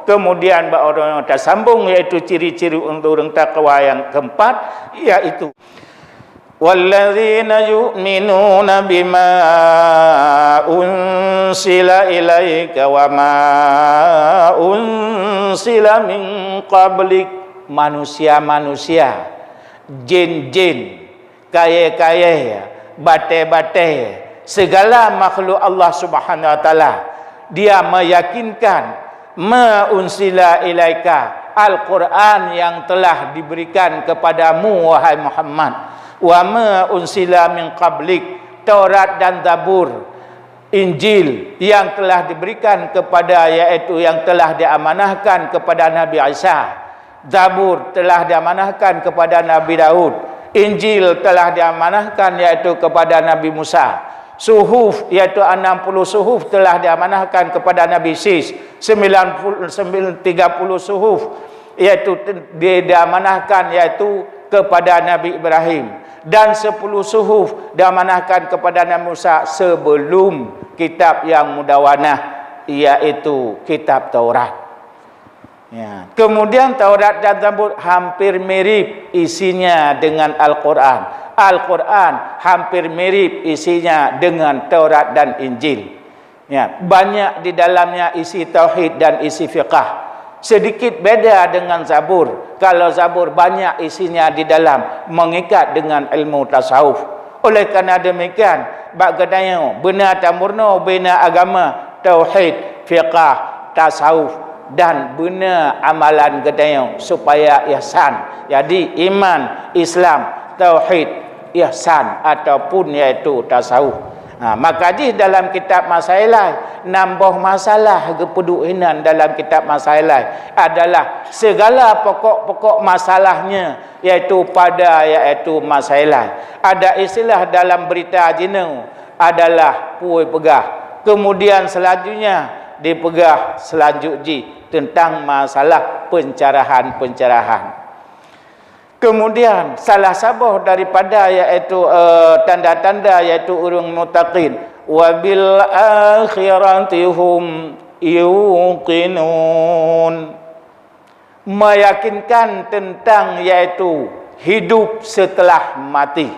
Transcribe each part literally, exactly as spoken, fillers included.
Kemudian bak uroe nyoe tasambong, yaitu ciri-ciri ureuëng takwa nyang keumpat, yaitu, "Walladzina yu'minuna bima unsila ilaika wa ma unsila min qablik." Manusia-manusia, jin-jin, kayée-kayée, batée-batée, segala makhluk Allah Subhanahu wa Taala, dia meyakinkan ma unsila ilaika, Al-Quran yang telah diberikan kepadamu, wahai Muhammad, wa ma unsila min qablik, Taurat dan Zabur, Injil yang telah diberikan kepada, yaitu yang telah diamanahkan kepada Nabi Isa. Zabur telah diamanahkan kepada Nabi Daud. Injil telah diamanahkan, yaitu kepada Nabi Musa. Suhuf, yaitu enam puluh suhuf, telah diamanahkan kepada Nabi Sis. Sembilan puluh, sembilan, tiga puluh suhuf, yaitu te-, di-, diamanahkan, yaitu kepada Nabi Ibrahim. Dan sepuluh suhuf diamanahkan kepada Nabi Musa sebelum kitab yang mudawanah, yaitu kitab Taurat. Ya. Kemudian Taurat dan Zabur hampir mirip isinya dengan Al-Quran. Al-Quran hampir mirip isinya dengan Taurat dan Injil. Ya, banyak di dalamnya isi tauhid dan isi fiqah. Sedikit beda dengan Zabur. Kalau Zabur banyak isinya di dalam mengikat dengan ilmu tasawuf. Oleh karena demikian, bak geutanyoe beuna tamurno bina agama, tauhid, fiqah, tasawuf, dan beuna amalan geutanyoe supaya ihsan. Jadi iman, Islam, tauhid, ihsan ataupun yaitu tasawuf. Ha, maka jih dalam kitab Masailah, nam boh masalah geupeuduek hinan dalam kitab Masailah adalah segala pokok-pokok masalahnya, yaitu pada, yaitu Masailah. Ada istilah dalam berita jinoe adalah pue peugah. Kemudian selanjutnya dipeugah selanjut jih tentang masalah pencerahan-pencerahan. Kemudian salah saboh daripada yaitu, eh, tanda-tanda yaitu ureuëng muttaqin, "Wa bil akhirati hum yuqinun." Meyakinkan tentang yaitu hidup setelah mati.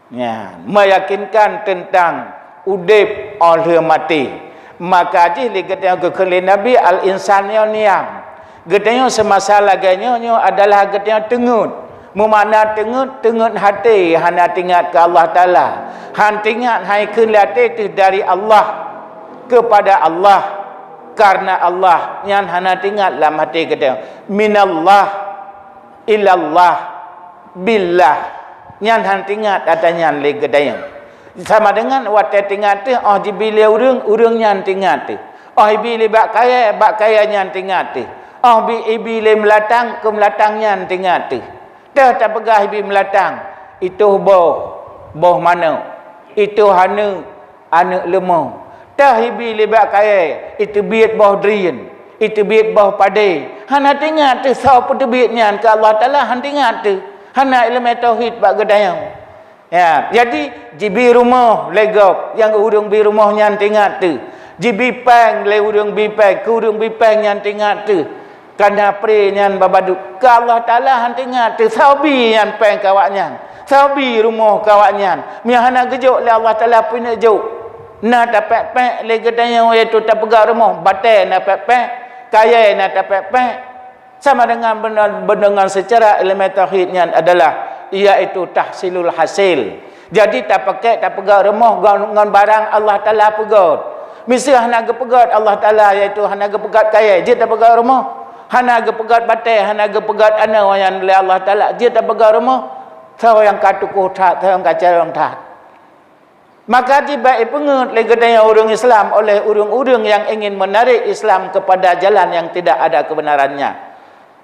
Ya, meyakinkan tentang udeb óh lheueh maté. Maka jih lé geutanyoe geukheun lé Nabi, "Al-insan nyoe niam." Geutanyoe seumasa lagée nyoe, nyoe adalah geutanyoe teungeut. Meumakna teungeut, teungeut haté hana teuingat keu Allah Taala. Han teuingat hai kheun lé até teuh dari Allah, kepada Allah, karena Allah, nyan hana teuingat lam haté geutanyoe. Minallah, ilallah, billah, nyan han teuingat ata nyan lé geutanyoe. Sama dengan watée teuingat teuh, óh jibi lé ureuëng, ureuëng nyan teuingat teuh. Óh ibi lé bak kayée, bak kayée nyan teuingat teuh. Óh bi-, ibi lé meulatang, keu meulatang nyan teuingat teuh. Teuh tapeugah ibi meulatang, "Itoh boh, boh manök. Itoh aneuëk, aneuëk leumo." Teuh ibi lé bak kayée, iteubiet boh drien, iteubiet boh padé. Hana teuingat teuh soe peuteubiet nyan keu Allah Taala, han teuingat teuh. Hana iéleumé tauhid bak geutanyoe. Ya, jadi jibi rumoh lé gob, nyang ureuëng bi rumoh nyan teuingat teuh. Jibi péng lé ureuëng bi péng, keu ureuëng bi péng nyan teuingat teuh. Kana pré nyan babaduk, keu Allah Taala han teuingat teuh, soe bi nyan péng keu awaknyan, soe bi rumoh keu awaknyan. Meunyo hana geujok lé Allah Taala, peue neujok? Na tapék-pék lé geutanyoe, yaitu tapeugah rumoh, batée na pék-pék, kayée na tapék-pék. Sama dengan beuna-, dengan secara iéleumé tauhid nyan adalah, yaitu tahsilul hasil. Jadi, tapakék, tapeugah rumoh ngon, ngon barang Allah Taala peugét. Miseue hana geupeugét Allah Taala, yaitu hana geupeugét kayée, jeuet tapeugah rumoh. Hana geupeugét batée, hana geupeugét aneuëk nyan lé Allah Taala, jeuet tapeugah rumoh. Soe nyang ka tukoh that, soe nyang ka carông that. Maka jih bék ipeungét lé geutanyoe ureuëng Islam oleh ureuëng-ureuëng nyang ingin menarik Islam kepada jalan yang tidak ada kebenarannya.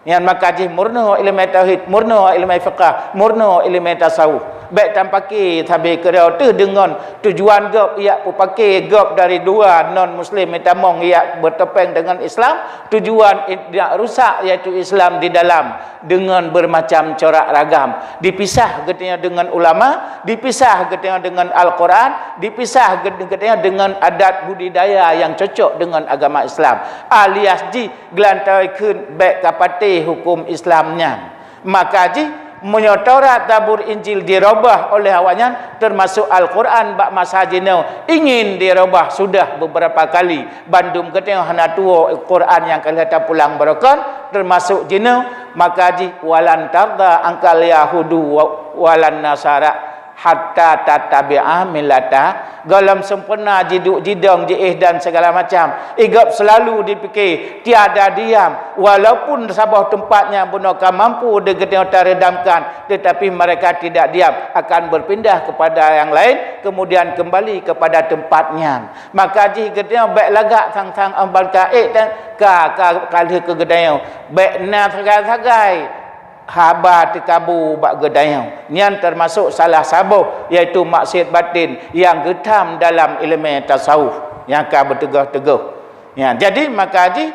Nyan maka jih murno ileumèe tauhid, murno ileumèe fiqah, murno ileumèe tasawuf. Bèk tapaké sabe keudroe teuh deungon tujuan gob, jak peupaké gob dari luwa non muslim, meutamong jak beutopeng deungon Islam, tujuan jak rusak yaitu Islam di dalam deungon bermacam corak ragam. Dipisah geutanyoe deungon ulama, dipisah geutanyoe deungon Al-Quran, dipisah geutanyoe deungon adat budidaya nyang cocok deungon agama Islam. Alias jih geulantoe kheun bèk ka patéh huköm Islam nyan. Maka jih, meunyoe Taurat, Zabur, Injil dirobah oleh awaknyan, teumasok Al-Quran bak masa jinoe ingin dirobah sudah beberapa kali. Bandum geutanyoe hana tuwoe Quran nyang ka lheueh tapulang barokon, teumasok jinoe, maka jih, "Walan tarda ankal yahudu wa-, walan nasara hatta tattabi'a millata." Gohlom sempurna jiduek jidong jiéh dan segala macam. Igob selalu dipike tiada diam, walaupun saboh teumpat nyang bunoe ka mampu di geutanyoe tareudamkan, tetapi mereka tidak diam, akan berpindah kepada yang lain, kemudian kembali kepada tempat nyan. Maka jih geutanyoe bèk lagak sang-sang amban ka ék dan ka, ka, ka lheueh keu geutanyoe. Bèk na sagai-sagai haba teukabu bak geutanyoe. Nyan teumasok salah saboh, yaitu maksiat batin nyang geutam dalam ileumèe tasawuf nyang ka beuteugoh-teugoh. Nyan, jadi maka jih,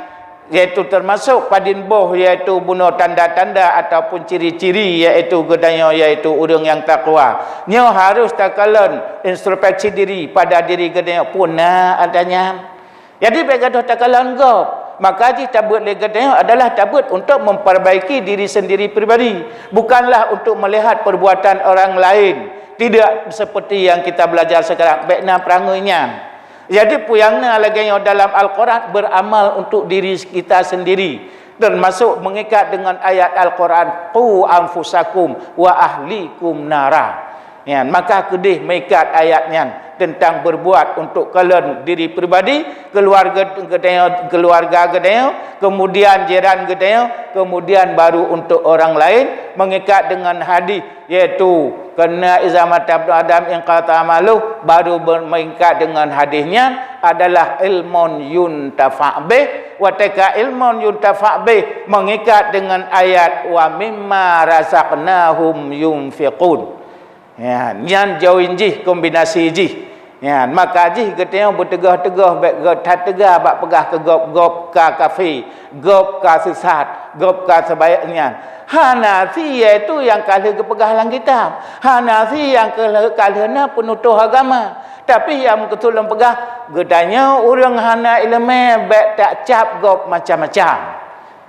yaitu teumasok padin boh, yaitu bunoe tanda-tanda ataupun ciri-ciri, yaitu geutanyoe, yaitu ureuëng nyang takwa. Nyoe harôh takalon introspeksi diri pada diri geutanyoe, peue na ata nyan. Jadi, bèk gadôh takalon gob. Maka jih tabeuet lé geutanyoe adalah tabeuet untuk memperbaiki diri sendiri pribadi, bukanlah untuk melihat perbuatan orang lain. Tidak seperti yang kita belajar sekarang, bèk na peurangui nyan. Jadi, peue nyang na lagèe nyoe dalam Al-Quran, beramal untuk diri kita sendiri, termasuk mengikat dengan ayat Al-Quran, "Qu anfusakum wa ahlikum nara." Nyan, maka keudeh meuikat ayat nyan teuntang berbuat untuk kalon diri pribadi, keuluwarga geutanyoe, keuluwarga geutanyoe, keumudian jiran geutanyoe, keumudian baru untuk orang lain, meuikat deungon hadih, yaitu, "Karena iza mata ibnu Adam inqata amaluh," baru ber-, meuikat deungon hadih nyan adalah ilmun yuntafa bih. Watèe ka ilmun yuntafa bih meuikat deungon ayat, "Wa mimma razaqnahum yunfiqun." Ya, nyan join jih, kombinasi jih. Ya, maka jih geutanyoe beuteugoh-teugoh bèk geuh that teuga bak peugah keu gob, gob ka kafé, gob ka sisat, gob ka seubayak nyan. Hana sie yaitu nyang ka lheueh geupeugah lam kitab. Hana sie nyang ka lheueh, ka lheueh na peunutoh agama. Tapi nyang meukeusut lôn peugah, geutanyoe ureuëng hana iéleumé bèk tacab gob macam-macam.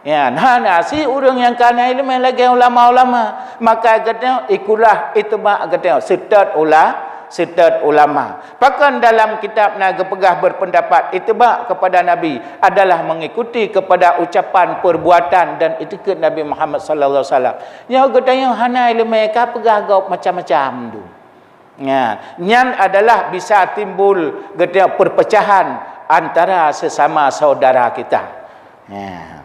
Ya, hana sie ureuëng nyang ka na iéleumé lagèe ulama-ulama. Maka geutanyoe ikutlah itibak geutanyoe seutôt ula-, seutôt ulama. Pakon dalam kitab na geupeugah berpendapat itibak kepada Nabi adalah mengikuti kepada ucapan, perbuatan dan itikad Nabi Muhammad sallallahu alaihi wasallam. Nyoe geutanyoe hana iéleumé ka peugah gob macam-macam tu. Ya, nyan adalah bisa timbul geutanyoe perpecahan antara sesama saudara kita. Ya.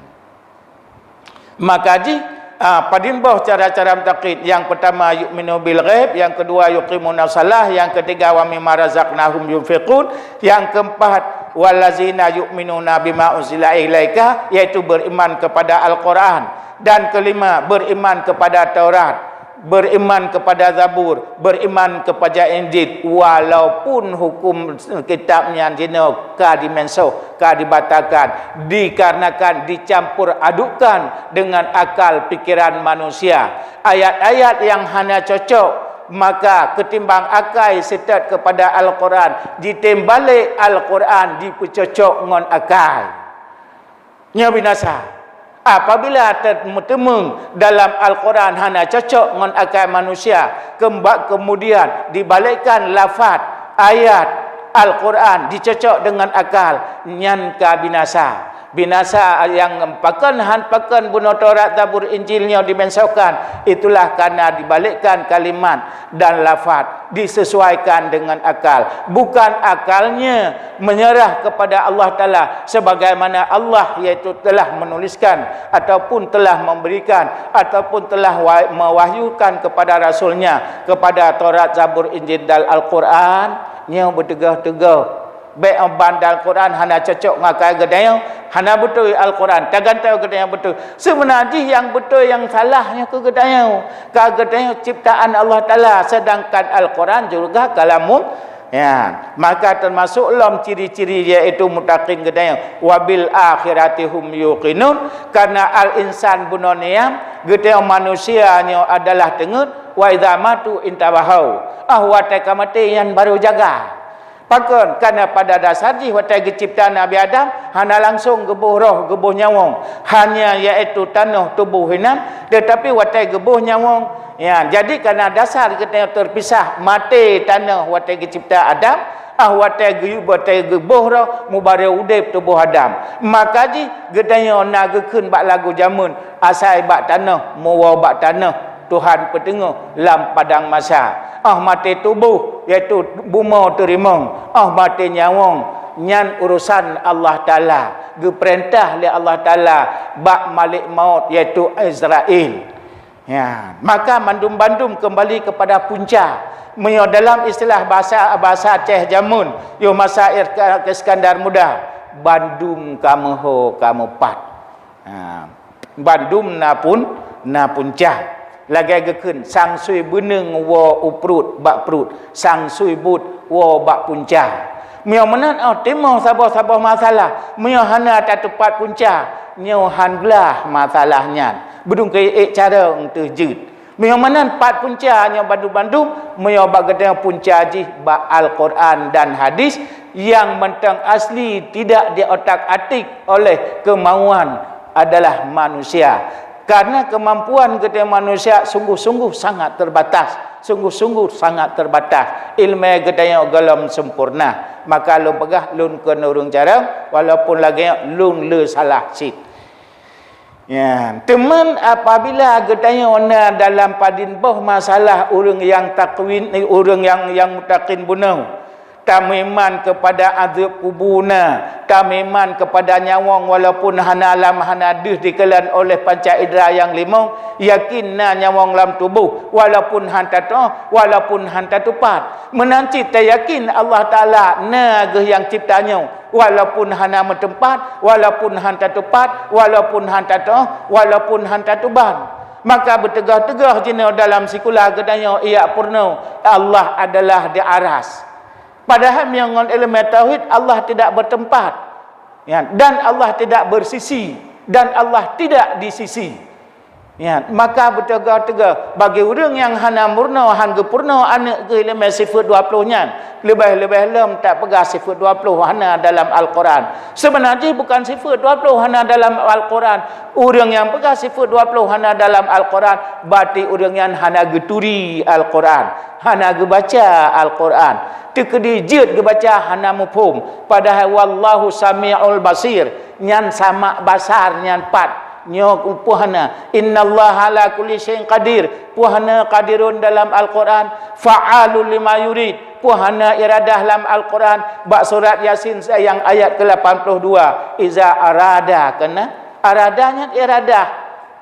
Maka jih, ah, padum boh cara-cara meutakid. Yang pertama, yu'minu bil ghaib. Yang kedua, yuqimuna shalah. Yang ketiga, wa mimma razaqnahum yunfiqun. Yang keempat, wallazina yu'minuna bima unzila ilaika, yaitu beriman kepada Al-Quran. Dan kelima, beriman kepada Taurat, beriman kepada Zabur, beriman kepada Injil, walaupun hukum kitab nyan jinoe ka dimensoh, ka dibatalkan, dikarenakan dicampur adukkan dengan akal pikiran manusia. Ayat-ayat yang hana cocok, maka ketimbang akai seutôt kepada Al-Quran, jitem balek Al-Quran jipeucocok ngon akai. Nyoe binasa. Apabila te-, teumeuteumé dalam Al-Quran hana cocok ngon akai manusia, keumba-, keumudian dibalekkan lafaz ayat Al-Quran jicocok deungon akal, nyan ka binasa. Binasa nyang pakon han pakon bunoe Taurat, Zabur, Injil nyoe dimensohkan, itulah karena dibalekkan kalimat dan lafaz disesuaikan dengan akal. Bukan akalnya menyerah kepada Allah Taala sebagaimana Allah yaitu telah menuliskan ataupun telah memberikan ataupun telah wa-, mewahyukan kepada Rasulnya, kepada Taurat, Zabur, Injil dan Al-Quran. Nyoe beuteugoh-teugoh. Bèk ban Al-Quran hana cocok ngon akai geutanyoe, Hana beutôi Al-Quran, tagantoe geutanyoe beutôi. Seubeuna jih nyang beutôi, nyang salah nyoe keu geutanyoe. Ka geutanyoe ciptaan Allah Taala, sedangkan Al-Quran juga kalamul, ya, maka teumasok lom ciri-ciri yaitu muttaqin geutanyoe. "Wa bil akhirati hum yuqinun," karena al-insan bunoe niam, geutanyoe manusia nyoe adalah teungeut, "Wa idza matu intabahau." Ah, watée ka maté nyan baru jaga. Pakon? Karena pada dasar jih watée geucipta Nabi Adam, hana langsong geuboh roh, geuboh nyawöng. Hanya yaitu tanoh tuboh inan, tetapi watée geuboh nyawöng, ya, jadi karena dasar geutanyoe teupisah, maté tanoh watée geucipta Adam, ah, watée geu-, watée geuboh roh, mubaroe udeb tuboh Adam. Maka jih geutanyoe na geukheun bak lagu jameun, asai bak tanoh, muwoe bak tanoh. Tuhan peuteungoh lam padang mahsyar. Óh maté tuboh, yaitu bumoe teurimong, óh maté nyawöng, nyan urosan Allah Taala. Geupeurintah lé Allah Taala bak malik maut, yaitu Izrail. Ya, maka mandum-bandum keumbali keupada punca. Meunyoe dalam istilah bahasa, bahasa Aceh jameun, yoh masa Ir-, Iskandar Muda, bandum ka meuho ka meupat. Ha, bandum na pun, na punca. Lagée geukheun, sang sui beuneueng woe u pruet, bak pruet, sang sui buet woe bak punca. Meunyoe meunan, oh, timoh saboh-saboh masalah. Meunyoe hana tatupat punca, nyoe han glah masalah nyan. Beudong keu ék carông teuh jeuet. Meunyoe meunan pat punca nyoe bandum-bandum, meunyoe bak geutanyoe punca jih bak Al-Quran dan hadis nyang mantong asli, tidak diotak-atik oleh kemauan adalah manusia. Karena kemampuan geutanyoe manusia sungguh-sungguh sangat terbatas, sungguh-sungguh sangat terbatas. Ileumé geutanyoe gohlom sempurna. Maka lôn peugah, lôn kon ureuëng carông, walaupun lagée nyoe lôn le salah cit. Ya, teuma apabila geutanyoe na dalam padum boh masalah ureuëng nyang takwin, ureuëng nyang, nyang muttaqin bunoe, tameuiman keupada azeueb kubu na, tameuiman keupada nyawöng walaupun hana lam, hana deuh dikalon oleh panca indra nyang limong, yakin na nyawöng lam tuboh walaupun han tatuoh, walaupun han tatupat. Meunan cit tayakin Allah Taala na geuh nyang cipta nyoe, walaupun hana meuteumpat, walaupun han tatupat, walaupun han tatuoh, walaupun han tatuban. Maka beuteugoh-teugoh jinoe dalam sikula geutanyoe, iya peurunoe, Allah adalah di aras. Padahai meunyoe ngon ileumé tauhid, Allah tidak bertempat, ya, dan Allah tidak bersisi, dan Allah tidak di sisi. Ya, maka beuteugoh-teugoh bagi ureuëng nyang hana meurunoe, han geupeurunoe aneuëk geuh ileumé sifeuet dua ploh nyan, leubeh-leubeh lom tapeugah sifeuet dua ploh hana dalam Al-Quran. Seubeuna jih bukan sifeuet dua ploh hana dalam Al-Quran. Ureuëng nyang peugah sifeuet dua ploh hana dalam Al-Quran, berarti ureuëng nyan hana geuturi Al-Quran, hana geubaca Al-Quran. Teukeudi jeuet geubaca hana muphom. Padahai wallahu samiul basir, nyan samak basar nyan pat. Nyoe peue hana, "Innallaha ala kulli syai'in qadir." Peue hana qadirun dalam Al-Quran, fa'alul lima yurid. Peue hana iradah lam Al-Quran, bak surat Yasin nyang ayat ke lapan puluh dua, "Iza arada," keunan arada nyan iradah.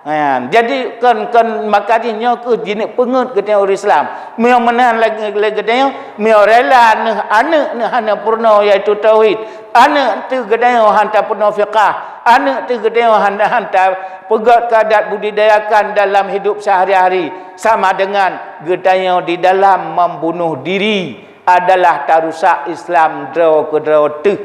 Ha, jadi kon, kon maka jih nyoe keuh jineuk peungeut geutanyoe ureuëng Islam. Meunyoe meunan lagée, lagée geutanyoe, meunyoe rela neuh aneuëk neuh hana peurunoe, yaitu tauhid, aneuëk teuh geutanyoe han tapeurunoe fiqah, aneuëk teuh geutanyoe han, han tapeugét keu adat budidayakan dalam hidup sehari-hari, sama dengan geutanyoe di dalam membunuh diri, adalah tarusak Islam droe keudroe teuh.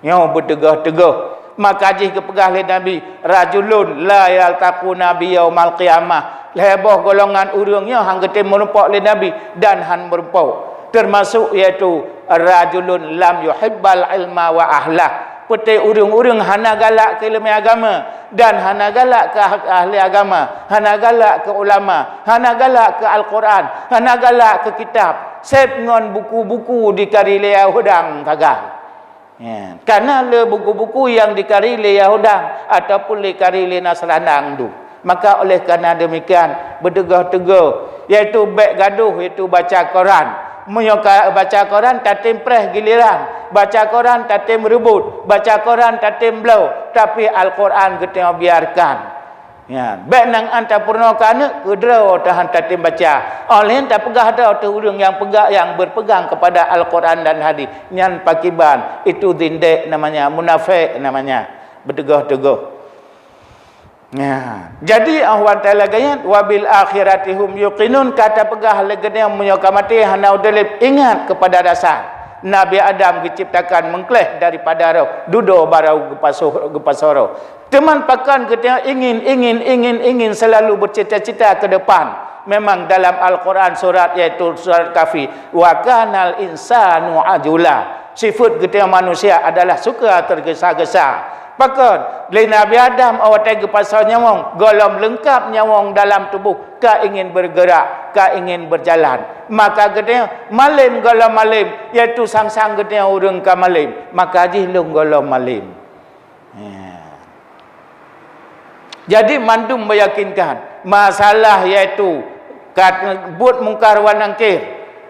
Nyoe beuteugoh-teugoh. Maka jih geupeugah lé Nabi, "Rajulun la yaltaqu nabi yaumal qiyamah." Lhée boh golongan ureuëng nyoe han geutem meurumpok lé Nabi dan han meurumpok. Termasuk yaitu, "Rajulun lam yuhibbal ilma wa ahlah." Peutée ureuëng-ureuëng hana galak keu ileumé agama dan hana galak keu ah-, ahli agama, hana galak keu ulama, hana galak keu Al-Quran, hana galak keu kitab, seb ngon buku-buku dikari lé Yahudi sagai. Ya, karena le buku-buku nyang dikari lé Yahudi ataupun dikari lé Nasrani tu. Maka oleh karena demikian, beuteugoh-teugoh, yaitu bék gadoh, yaitu baca Quran. Meunyoe ka baca Quran tatem preh giliran, baca Quran tatem reubot, baca Quran tatem bloe, tapi Al-Quran geutanyoe biarkan. Ya, bék nan an tapeurunoe keu aneuëk, keudroe tahan tatem baca. Óh lheueh tapeugah droe teuh ureuëng nyang peugah, nyang berpegang kepada Al-Quran dan hadis. Nyan pakiban, itu zindek namanya, munafék namanya. Beuteugoh-teugoh. Nah, jadi ahwan talagayat, "Wa bil akhirati hum yuqinun," ka tapeugah lé geutanyoe meunyoe ka maté hana udeb, ingat keupada dasar. Nabi Adam geuciptakan meukleh daripada roh, dudoe barô geupasoh, geupasoh roh. Teuma pakon geutanyoe ingin, ingin, ingin, ingin selalu bercita-cita ke depan. Memang dalam Al-Quran surat, yaitu surat Kahfi, "Wa kanal insanu ajula." Sifat geutanyoe manusia adalah suka tergesa-gesa. Pakon? Lé Nabi Adam watée geupasoe nyawöng, gohlom leungkab nyawöng dalam tuboh, ka ingin bergerak, ka ingin berjalan. Maka geutanyoe malem gohlom malem, yaitu sang-sang geutanyoe ureuëng ka malem, maka jih lôn gohlom malem. Ya. Jadi mandum meyakinkan masalah, yaitu kat-, buet Mungkar wa Nakir,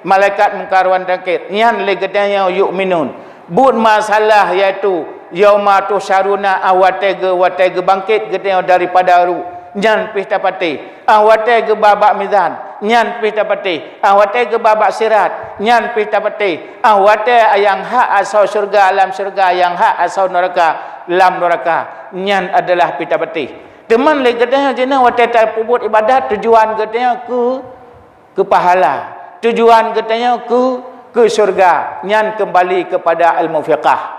malaikat Mungkar wa Nakir, nyan lé geutanyoe yu'minun. Buet masalah, yaitu yauma tuhsyaruna, ah watée geu-, watée geubangket geutanyoe daripada ruh, nyan pih tapatéh. Ah watée geuba bak mizan, nyan pih tapatéh. Ah watée geuba bak sirat, nyan pih tapatéh. Ah watée nyang hak asoe syeuruga lam syeuruga, nyang hak asoe neuraka lam neuraka, nyan adalah pih tapatéh. Teuma lé geutanyoe jinoe watée tapeubuet ibadat, tujuan geutanyoe keu, keu pahala. Tujuan geutanyoe keu, keu syeuruga, nyan keumbali keupada ilmu fiqah.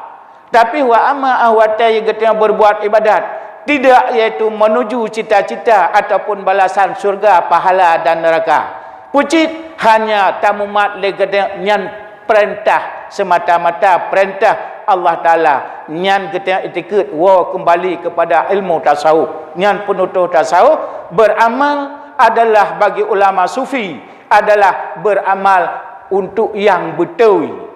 Tapi wa amma ah watée geutanyoe berbuat ibadat, tidak, yaitu menuju cita-cita ataupun balasan syeuruga, pahala dan neuraka. Pucit hanya tamumat lé geutanyoe nyan peurintah, semata-mata peurintah Allah Taala. Nyan geutanyoe itikeuet woe keumbali keupada ilmu tasawuf. Nyan peunutôh tasawuf, beramal adalah bagi ulama sufi adalah beramal untuk nyang beutôi.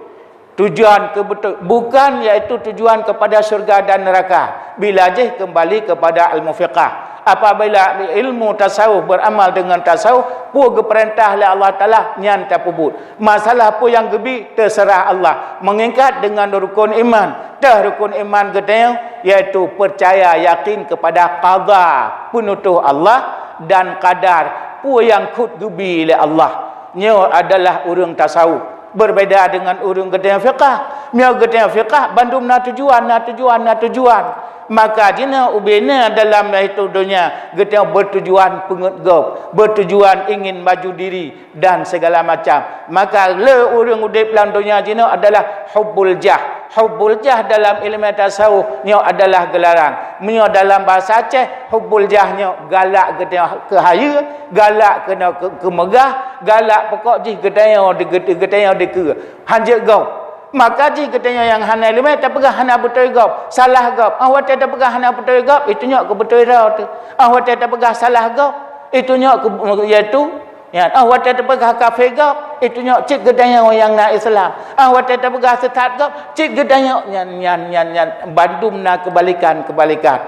Tujuan keu beutôi, bukan yaitu tujuan keupada syeuruga dan neuraka, bila jih keumbali keupada ilmu fiqah. Apabila ilmu tasawuf beramal deungon tasawuf, peue geupeurintah lé Allah Taala, nyan tapeubuet. Masalah peue nyang geubi, teuseurah Allah. Meungingkat deungon rukun iman, teuh rukun iman geutanyoe, yaitu peucaya yakin keupada qada, peunutôh Allah, dan qadar, peue nyang khot geubi lé Allah. Nyoe adalah ureuëng tasawuf. Berbeda dengan ureuëng geutanyoe fiqah. Meunyoe geutanyoe fiqah, bandum na tujuan, na tujuan, na tujuan. Maka jinoe ubena dalam itu donya, geutanyoe bertujuan peungeut gob, bertujuan ingin maju diri dan segala macam. Maka le ureuëng udeb lam donya jinoe adalah hubbul jah. Hubbul jah dalam ilmu tasawuf nyoe adalah geularang. Meunyoe dalam bahasa Aceh, hubbul jah nyoe galak geutanyoe keu hayeue, galak keunoe keu, keu meugah, galak pokok jih geutanyoe di, geutanyoe dikeue. Hanjeuet gob. Maka jih geutanyoe nyang hana iéleumé tapeugah hana beutôi gob, salah gob. Ah watée tapeugah hana beutôi gob, itu nyoe keu beutôi droe teuh. Ah watée tapeugah salah gob, itu nyoe keu, yaitu, ya, ah watée tapeugah kafé gob, itu nyoe cit geutanyoe nyang na Islam. Ah watée tapeugah seusat gob, cit geutanyoe nyan, nyan, nyan, nyan bandum na keubalikan-keubalikan.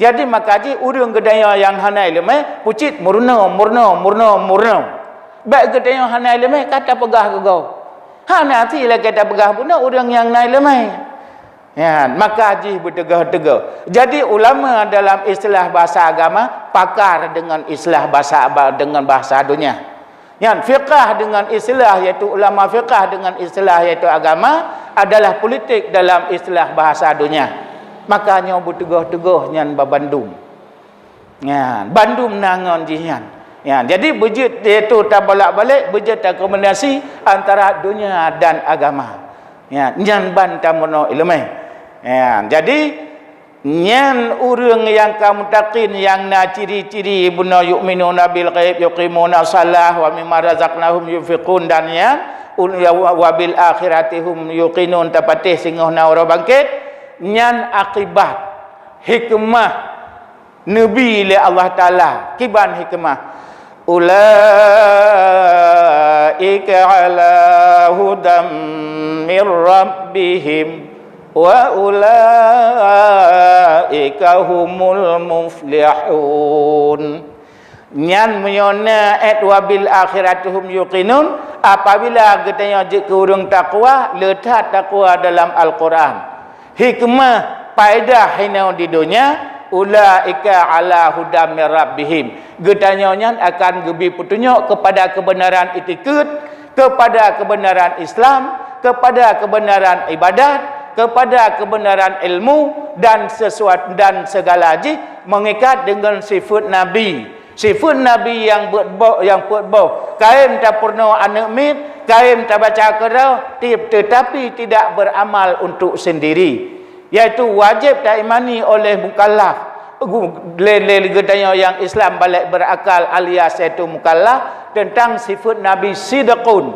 Jadi maka jih ureuëng geutanyoe nyang hana iéleumé, pucit meurunoe, meurunoe, meurunoe, meurunoe. Bék geutanyoe hana iéleumé ka tapeugah keu gob. Hana si lagée tapeugah bunoe ureuëng nyang na iéleumé. Nyan, maka jih beuteugoh-teugoh. Jadi ulama dalam istilah bahasa agama, pakar dengan istilah bahasa, dengan bahasa dunia. Nyan, fiqah dengan istilah, yaitu ulama fiqah dengan istilah, yaitu agama, adalah politik dalam istilah bahasa dunia. Maka nyoe beuteugoh-teugoh nyan babandum. Nyan, bandum na ngon jih nyan. Nyan, jadi beujeuet, yaitu tabolak-balik, beujeuet takombinasi antara dunia dan agama. Nyan, nyan ban tameurunoe iéleumé. Nyan, jadi nyan ureuëng nyang ka mutaqin nyang na ciri-ciri bunoe yu'minuna bil ghaib, yuqimuna shalah, wa mimma razaqnahum yunfiqun dan nyan, ul-, ya, wa, wa bil akhirati hum yuqinun, tapatéh singoh na uroe bangket, nyan akibat hikmah neubi lé Allah Taala. Kiban hikmah? "Ulaika ala hudam mir rabbihim wa ulaika humul muflihun." Nyan meunyoe na ayat "wa bil akhirati hum yuqinun", apabila geutanyoe jeuet keu ureuëng takwa, le that takwa dalam Al-Quran. Hikmah, paedah inoe di donya, "Ulaika ala hudam mir rabbihim." Geutanyoe nyan akan geubi peutunyok keupada keubeunaran itikeuet, keupada keubeunaran Islam, keupada keubeunaran ibadat, keupada keubeunaran ilmu, dan sesuatu dan segala jih mengikat dengan sifat Nabi. Sifat Nabi yang buet boh, yang peuet boh. Kayém tapeurunoe aneuëk miet, kayém tabaca keudroe, ti-, tetapi tidak beramal untuk sendiri. Yaitu wajib taimani oleh mukallaf, gu-, lé, lé geutanyoe nyang Islam balek berakal alias yaitu mukallaf, tentang sifat Nabi sidqun.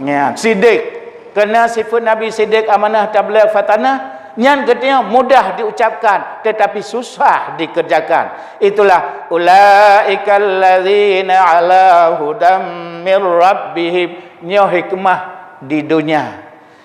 Ya, sidik. Kerana sifat Nabi sidik, amanah, tabligh, fatanah, nyan geutanyoe mudah diucapkan, tetapi susah dikerjakan. Itulah, "Ulaikal ladzina ala hudam mir rabbihim." Nyoe hikmah di dunia.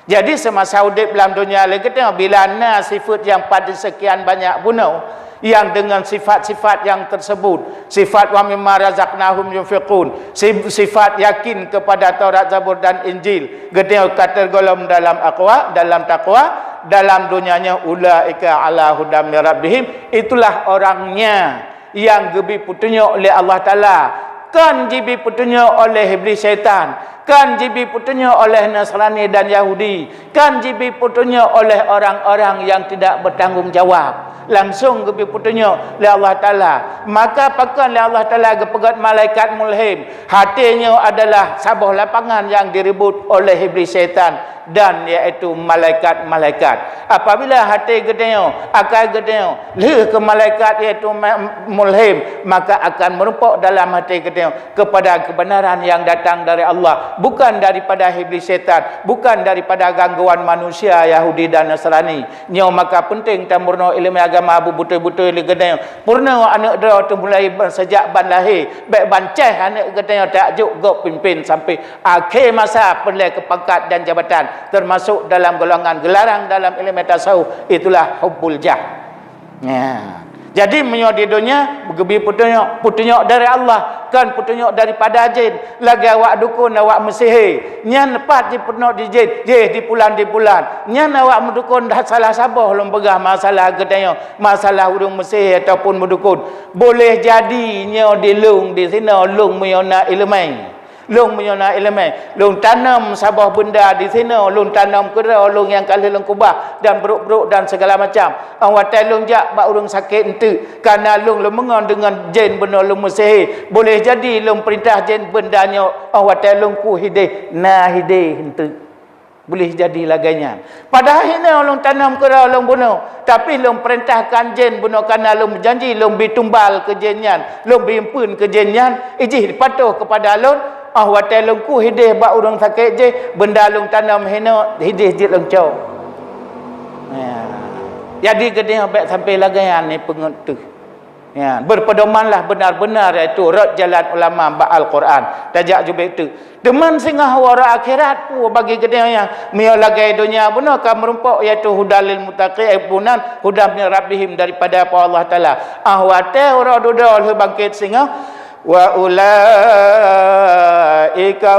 Jadi, semasa udeb lam dunia lé geutanyoe, bila na sifat nyang pada sekian banyak bunoe, yang dengan sifat-sifat yang tersebut, sifat "wa mimma razaqnahum yunfiqun", si-, sifat yakin kepada Taurat, Zabur, dan Injil, geutanyoe ka tergolom dalam aqwa, dalam takwa, dalam dunia nyoe, "Ulaika ala hudam mir rabbihim", itulah orangnya yang geubi peutunyok lé Allah Taala, kon jibi peutunyok oleh Iblis Syaitan, kon jibi peutunyok oleh Nasrani dan Yahudi, kon jibi peutunyok oleh orang-orang yang tidak bertanggung jawab. Langsung geubi peutunyok lé Allah Taala. Maka pakon lé Allah Taala geupeugét malaikat mulhim? Hati nyoe adalah saboh lapangan yang direbut oleh Iblis Syaitan dan yaitu malaikat-malaikat. Apabila hati geutanyoe, akai geutanyoe, lheueh keu malaikat yaitu ma-, mulhim, maka akan meurumpok dalam hati geutanyoe kepada kebenaran yang datang dari Allah, bukan daripada Iblis Syaitan, bukan daripada gangguan manusia Yahudi dan Nasrani. Nyoe maka penting tameurunoe ileumèe agama beubeutôi-beutôi lé geutanyoe. Peurunoe aneuëk droe teumulai ban-, sejak ban lahé, bèk ban céh aneuëk geutanyoe tajok gob pimpin sampai akhé masa peureulèe keu pangkat dan jabatan, termasuk dalam golongan geularang dalam ileumèe tasawuf, itulah hubbul jah. Ya. Jadi, meunyoe di donya, geubi peutunyok, peutunyok dari Allah, kon peutunyok daripada jén. Lagèe awak dukon, awak meusihé. Nyan pat jipeurunoe di jén, jéh di pulan, di pulan. Nyan awak meudukon dah salah saboh lôn peugah masalah geutanyoe, masalah ureuëng meusihé ataupun meudukon. Boleh jadi nyoe di lôn di sinoe, lôn meunyoe na ileumèe. Lôn meunyoe na ileumèe, lôn tanom saboh beunda di sinoe, lôn tanom keudroe lôn nyang ka lheueh lôn keubah dan brok-brok dan segala macam. Óh watèe lôn jak bak ureuëng sakét eunteuk, kana lôn leumeungon deungon jén bunoe lôn meusihé, boleh jadi lôn peurintah jén beunda nyoe, óh watèe lôn kueh hidéh, na hidéh eunteuk. Boleh jadi lagèe nyan. Padahai hinoe lôn tanom keudroe lôn bunoe, tapi lôn peurintahkan jén bunoe kana lôn meujanji lôn bi tumbal keu jén nyan, lôn bi eumpeuen keu jén nyan, ijih patuh keupada lôn, óh watèe lôn kueh hidéh bak ureuëng sakét jéh, beunda lôn tanom hinoe, hidéh jeuet lôn cok. Ya. Jadi geutanyoe bèk sampai lagèe nyan ni peungeut teuh. Ya, berpedomanlah benar-benar, yaitu rot jalan ulama bak Al-Quran. Tajak jubek tu. Teuma singoh uroe akhirat peue bagi geutanyoe nyan? Meunyoe lagèe donya bunoe ka meurumpok, yaitu hudal lil muttaqin, eh, bunan, hudan min rabbihim, daripada Po Allah Taala. Óh watèe uroe dudoe lheueh bangkét singoh, "Wa ulaika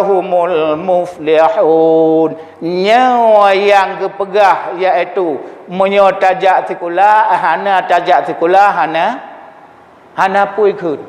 humul muflihun." Nyoe nyang geupeugah, yaitu meunyoe tajak sikula, hana tajak sikula, hana, hana peue kheun.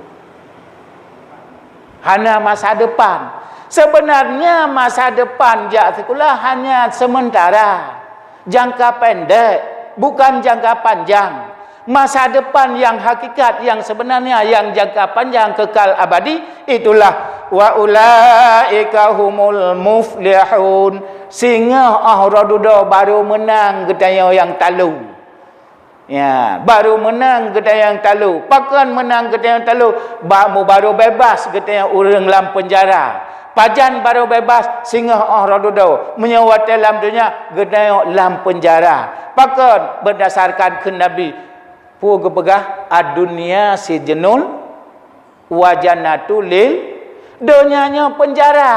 Hana masa depan. Sebenarnya masa depan jak sikula hanya sementara, jangka pendek, bukan jangka panjang. Masa depan yang hakikat, yang sebenarnya, yang jangka panjang, kekal abadi, itulah, "Wa ulaika humul muflihun." Singoh óh uroe dudoe baru meunang geutanyoe nyang talo. Ya, baru meunang geutanyoe nyang talo. Pakon meunang geutanyoe nyang talo? Ba-, mu baru bebas geutanyoe ureuëng lam peunjara. Pajan baru bebas? Singoh óh uroe dudoe. Meunyoe watèe lam donya, geutanyoe lam peunjara. Pakon? Berdasarkan kheun Nabi, peue geupeugah, "Ad-dunya sijnul wa jannatu lil," donya nyoe peunjara.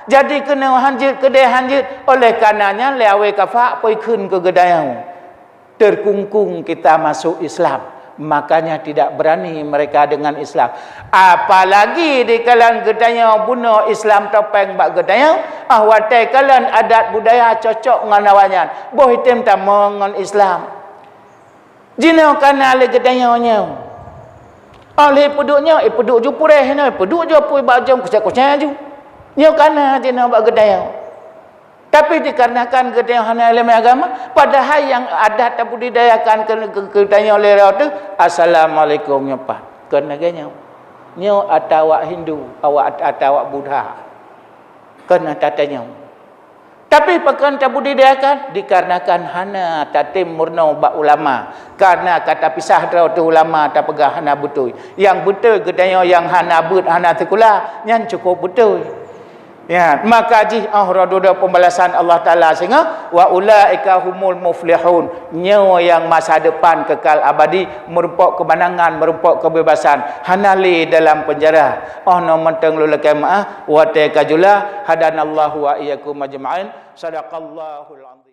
Jadi keunoe hanjeuet, keudéh hanjeuet. Oleh karenanya lé awé kafak peue kheun keu geutanyoe. Terkungkung kita masuk Islam, makanya tidak berani mereka dengan Islam. Apalagi di kalangan geutanyoe bunoe Islam topeng bak geutanyoe, óh watèe kalon adat budaya cocok ngon awaknyan, boh item tamong ngon Islam. Jinoe kana lé geutanyoe nyoe. Óh lheueh peuduek nyoe, eh, peuduek ju puréh nyoe, peuduek ju apui bak jom kucak-kucak ju. Nyoe kana jinoe bak geutanyoe. Tapi dikarenakan geutanyoe hana ileumèe agama, padahai nyang adat tabudidayakan keu, keu, keu tanyoe lé droe teuh, "Assalamualaikum," nyoe pat. Kon lagèe nyoe. Nyoe ata awak Hindu, awak, ata awak Buddha. Kon ata tanyoe. Tapi pakon tabudidayakan? Dikarenakan hana tatem meurunoe bak ulama. Karena ka tapisah droe teuh ulama tapeugah hana beutôi. Nyang beutôi geutanyoe nyang hana beuet, hana sikula, nyan cukôp beutôi. Ya, maka jih, oh, droe dudoe pembalasan Allah Taala singoh, "Wa ulaika humul muflihun." Nyoe nyang masa depan kekal abadi, meurumpok keumanangan, meurumpok keubebasan, hana lé dalam penjara. Oh, nyoe mantong lôn lakèe meu'ah, watèe ka jula, hadanallahu wa iyyakum ajma'in. Sadaqallahul azim.